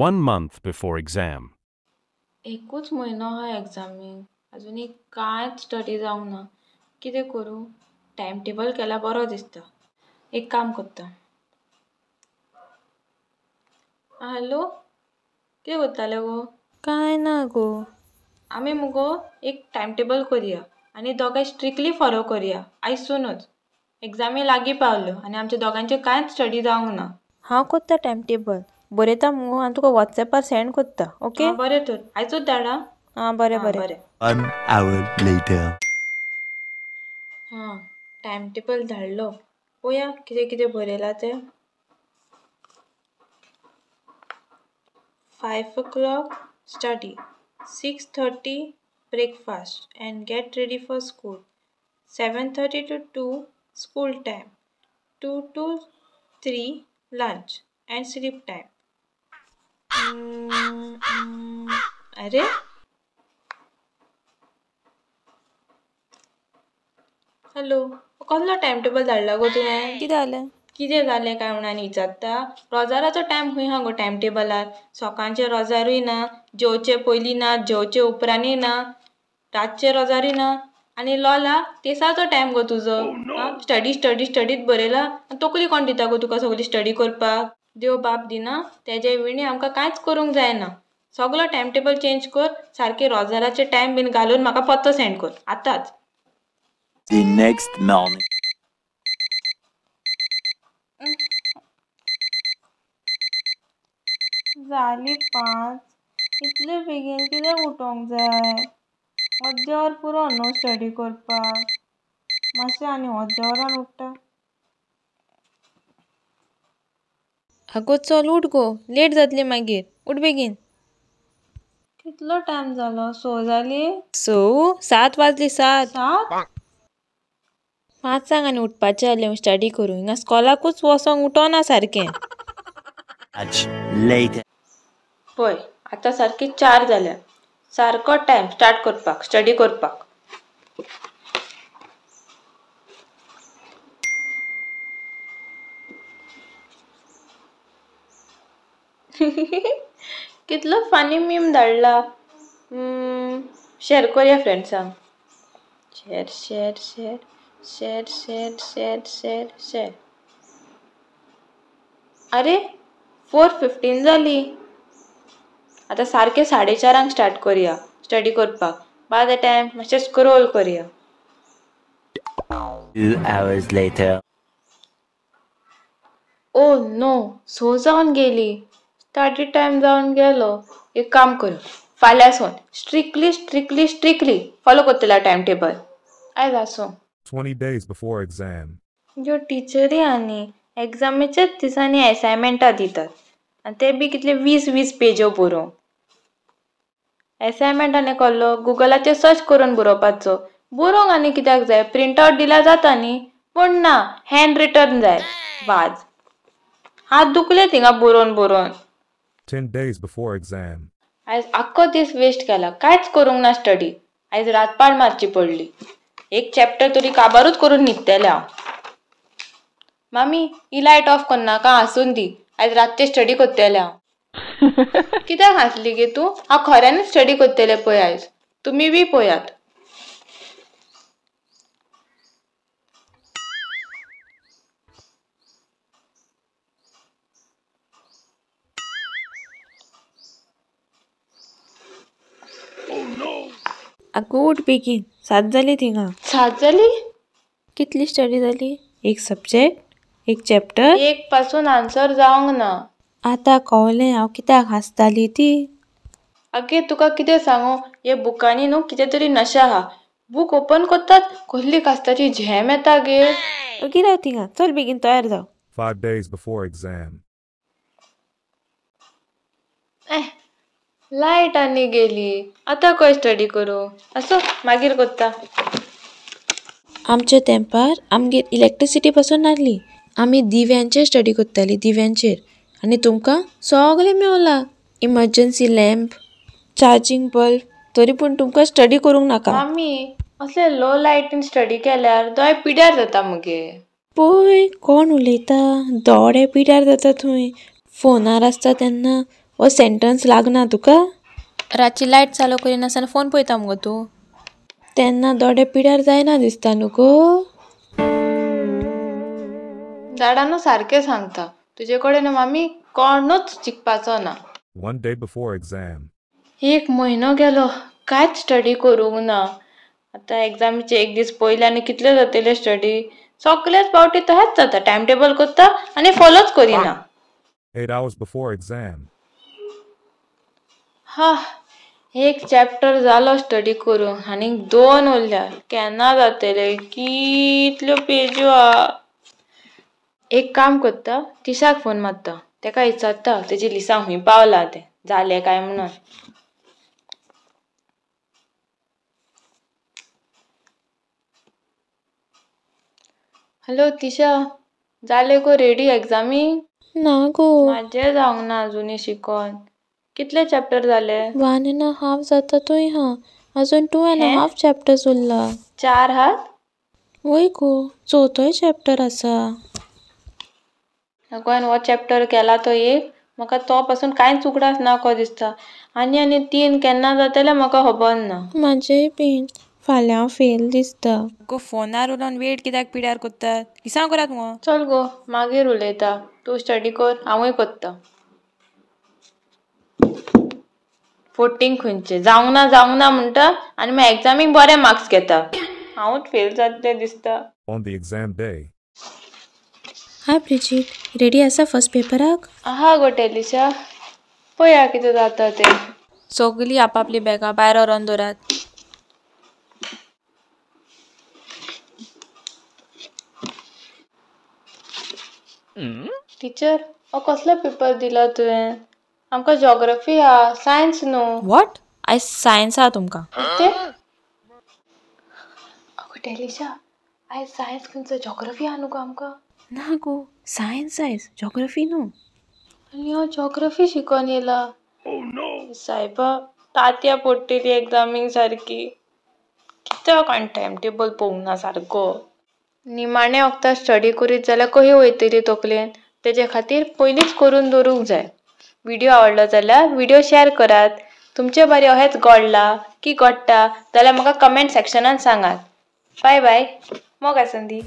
1 month before exam. एकूच म्हयनो आहा एग्जामीक, अजुनूय कांयच स्टडी जावंक ना. कितें करूं? टायम टेबल केल्यार बरो दिसता. एक काम करता. हॅलो, कितें करतालें गो? कांय ना गो. आमी मुगो एक टायम टेबल करया आनी दोगांय स्ट्रिक्टली फॉलो करया आयजसूनच. एग्जामी लागीं पावल्यो आनी आमच्या दोगांचे कांयच स्टडी जावंक ना. हांव करता टायम टेबल, बरयता मुगो आनी तुका वॉट्सॅपार सेंड करता. ओके, बरें तर आयजूच धाड. आं बरें बरें. 1 hour later. हां, टायम टेबल धाडलो, पळोवया कितें कितें बरयलां तें. 5 o'clock study, 6:30 breakfast and get ready for school, 7:30 to 2 school time, 2 to 3 lunch and sleep time. अरे हॅलो, कसलो टायम टेबल धाडला गो तुवें? कितें जालें? कितें जालें काय म्हणून आनी विचारता? रोजाराचो टायम खंय आहा गो टायम टेबलार? सकाळचें रोजारूय ना, जेवचे पयलीं ना, जेवचे उपरांतूय ना, रातचें रोजारूय ना. आनी लोला तेसाचो टायम गो तुजो. स्टडी स्टडी स्टडीत बरयला आनी तकली कोण दिता गो तुका सगळी स्टडी करपाक? देव बाप दिना तेजे विणी आमकां कांयच करूंक जायना. सगलो टायम टेबल चेंज कर, सारकें रोजाराचे टायम बीन घालून म्हाका पत्तो सेंड कर आतांच. The next morning. जाली 5, इतले बेगीन कित्याक उठोंक जाय? अर्दें वर पुरो न्हू स्टडी करपाक. मातशें आनी अर्द्या वरान उठ्ठा. आगो चल उठ गो, लेट जातली मागीर. उठ बेगीन. कितलो टायम जालो? 6 जाली? 6? 7 वाजली. 7? 7? 5 आनी उठपाचें जालें स्टडी करूंक. हिंगा स्कॉलाकूच वोसोंक उठोना सारकें. पळय आतां सारकी 4 जाल्या. सारको टायम स्टार्ट करपाक स्टडी करपाक. कितलो फनी मीम धाडला. शेअर करया फ्रेंड्सांक. Share share share share share share share share. अरे 4:15 जाली. आतां सारकें 4:30 स्टार्ट करया स्टडी करपाक. बाय the time मातशें स्क्रोल करया. 2 hours later. Oh no, 6 जावन गेली. स्टडी टायम जावन गेलो. एक काम कर, फाल्यां सून स्ट्रिक्टली स्ट्रिक्टली स्ट्रिक्टली फॉलो करतले टायम टेबल. आयज आसूं. 20 days before exam. ह्यो टिचरी आनी एग्जामीच्याच दिसांनी एसायनमेंटां दितात आनी ते बी कितले 20-20 पेज्यो बरोवंक. एसायनमेंट आनी कसलो गुगलाचेर सर्च करून बरोवपाचो. बरोवंक आनी कित्याक जाय? प्रिंट आवट दिल्यार जाता न्ही. पूण ना, हँड रिटर्न जाय. वाज हात दुखले थिंगा बरोवन बरोवन. 10 days before exam. आयज आख्खो दीस वेस्ट केला, कांयच करूंक ना स्टडी. आयज रातपाळ मारची पडली. एक चॅप्टर तरी काबारूच करून न्हिदतलें हांव. मामी ही लायट ऑफ करनाका, हांसून दी. आयज रातचें स्टडी करतलें हांव. कित्याक हांसली गे तूं? हांव खऱ्यांनीच स्टडी करतलें पळय आयज. तुमी बी पळयात. आगो उठ बेगीन, 7 जाली थिंगा. 7 जाली? कितली स्टडी जाली? एक सब्जेक्ट, एक चॅप्टर, एक पासून आन्सर जावंक ना. आतां कळ्ळें हांव कित्याक हांसताली ती. आगे तुका कितें सांगू, हे बुकांनी न्हू कितें तरी नशा आहा. बूक ओपन करतात कसली कास्ताची झेम येता गे. ओगी राव थिंगा, चल बेगीन तयार जाव. 5 days before exam. Light आनी गेली. आतां खंय स्टडी करूं? आसूं मागीर करता. आमच्या तेंपार आमगेर इलेक्ट्रिसिटी पासून नासली. आमी दिव्यांचेर स्टडी करताली, दिव्यांचेर. आनी तुमकां सगळें मेवलां, इमर्जन्सी लॅम्प, चार्जींग बल्ब, तरी पूण तुमकां स्टडी करूंक नाका. मामी असले लो लायटीन स्टडी केल्यार दोळे पिड्यार जाता मगे. पळय कोण उलयता, दोळे पिड्यार जाता थंय. फोनार आसता तेन्ना हो सेंटन्स लागना तुका? रातची लायट चालू करिनासतना फोन पळयता मुगो तूं. तेन्ना दोळे पिड्यार जायना दिसता न्हू गो. झाडानू सारकें सांगता, तुजे कडेन मामी कोणूच शिकपाचो ना. 1 day before exam. एक म्हयनो गेलो, कांयच स्टडी करूंक ना. आतां एग्जामीचे एक दीस पयलीं आनी कितले जातले स्टडी? सगळेच फावटी तशेंच जाता. टायम टेबल करता आनी फॉलोच करिना. 8 hours before exam. हा, एक चॅप्टर जालो स्टडी करून आनी 2 उरल्या. केन्ना जातले? कितल्यो पेज्यो आहा. एक काम करता, तिशाक फोन मारता, तेका विचारता तेजी लिसांव खंय पावला तें, जालें काय म्हणून. हॅलो तिशा, जालें गो रेडी एग्जामीक? ना गो, म्हाजें जावंक ना अजुनूय शिकोन. कितले चॅप्टर जाले? 1.5 जाता थंय हा, अजून 2.5 चॅप्टर्स उरला. 4 हात? वय गो, चवथोय चॅप्टर आसा. गोंयान हो चॅप्टर केला तो एक, म्हाका तो पासून कांयच उगडास ना को दिसता. आनी आनी 3 केन्ना जातले म्हाका खबर ना. म्हाजेय बीन फाल्यां फेल दिसता. गो फोनार उलोवन वेळ कित्याक पिड्यार करतात? लिसांव करात मुगो. चल गो, मागीर उलयता. तूं स्टडी कर, हांवूय करता. फोटींग खंयचें जावंक ना जावंक ना म्हणटा आनी मागीर एग्जामीक बरे मार्क्स घेता. हांवूच फेल जातलें दिसता. On the exam day. Hi Bridget, ready आसा फर्स्ट पेपराक? आहा गो टेलिशा, पळया कितें जाता तें. सगळीं आपापली बॅगां भायर व्हरोन दवरात. टिचर, हो कसलो पेपर दिला तुवें? आमकां जॉग्रफी आहा, सायन्स न्हू. What? आयज सायन्स आहा तुमकां. कितें? अगो टेलिशा, आयज सायन्स खंयचो, जॉग्रफी आहा न्हू गो आमकां? ना गो, सायन्स आयज, जॉग्रफी न्हू. आनी हांव जॉग्रफी शिकोन येयला. सायबा, तांतयां पडटली एग्जामीक सारकी. कित्याक हांवें टायम टेबल पळोवंक ना सारको? निमाणे वखदां स्टडी करीत जाल्यार कशी वयतली तकलेन? तेजे खातीर पयलींच करून दवरूंक जाय. व्हिडियो आवडलो जाल्यार व्हिडियो शेअर करात. तुमचे बारे अहेंच घडलां की घडटा जाल्यार म्हाका कमेंट सेक्शनान सांगात. बाय बाय, मोग आसुंदी.